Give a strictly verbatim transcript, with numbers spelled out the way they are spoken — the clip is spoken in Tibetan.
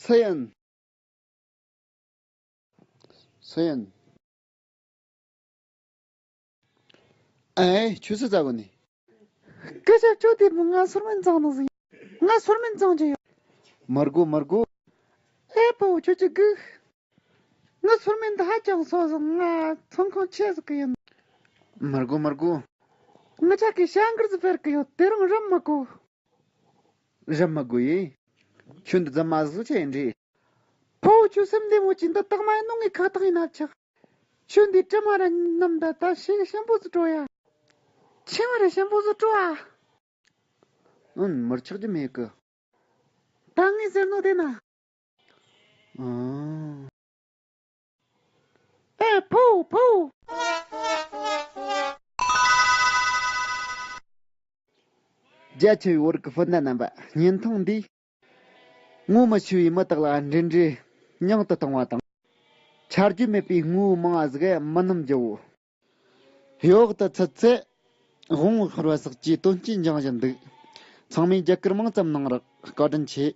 སུ་ཡིན། སུ་ཡིན། ཨེ། ཁྱོད་སུ་ཙ་གོ་ནི། སྐུ་ཞབས། ཁྱོད་དེ་མོ་ང་སོར་མོ་འཛིང་ནོ་ཟིག་ང་སོར་མོ་འཛིང་གྱི་ཡོད། མར་གོ། མར་གོ། ཨེ་ཕོ་བོ། ཁྱོད་ཀྱི་སྒུག་ང་སོར་མོ་འདི་ཧ་ཅང་སོ་ཟིག་ང་ཚོང་ཁང་ཆེ་ཟིག་གི་ཡིན། མར་གོ། མར་གོ། ང་ཅག་གི་ཤ་འགུར་ཟིག་ཕེར་གི་ཡོད། དེ་རིང་རམ་མ་གོ། རབ་མི་དགོས་ཡེ། ཁྱོད་འདི་ཙམ་མ་ཟིག་ཆེ་ཡིན་རེད། ཕོ་བོ། ཁྱོད་སེམས་བདེ་མོ་གྱིས། འདི་རྟགས་མ་ཡིན་ནོ་ངའི་ཁ་ཐག་ཡིན་ན་ཆག་ཁྱོད་འདི་དྲི་མ་ར་རྣམས་ད་ད་ཤེས་ཤན་པོ་ཟིག་སྤྲོ་ཡ། ཆེ་བ་ར་ཤན་པོ་ཟིག་སྤྲོ་ཨ། ཨུན། མར་ཆག་རྒྱུ་མེད་གི། ད་ངས་ཟེར་ནོ་དེ་ན། ཨ། ཨེ་ཕོ། ཕོ། རྒྱ་ཆེ་བའི་བོད་ཀྱི་སྤུན་ཟླ་རྣམ་པ། བརྙན་ཐུང་འདིས་ངོ་མི་ཤེས་པའི་མི་དག་ལ་འབྲེལ་འདྲིས་ཉུང་དུ་གཏོང་བ་དང་། ཆ་རྒྱུས་མེད་པའི་དངོས་པོ་མང་བ་ཟིག་མི་སྣུམ་རྒྱུ་བོ། གཡོག་ཏུ་ཚུད་ཚེ་དབང་བོ་ཤོར་བ་སོགས་ཀྱི་དོན་རྐྱེན་འབྱུང་བཞིན་འདུག་ཚང་མས་རྒྱབ་སྐྱོར་མང་ཙམ་གནང་རོགས། བཀའ་དྲིན་ཆེ།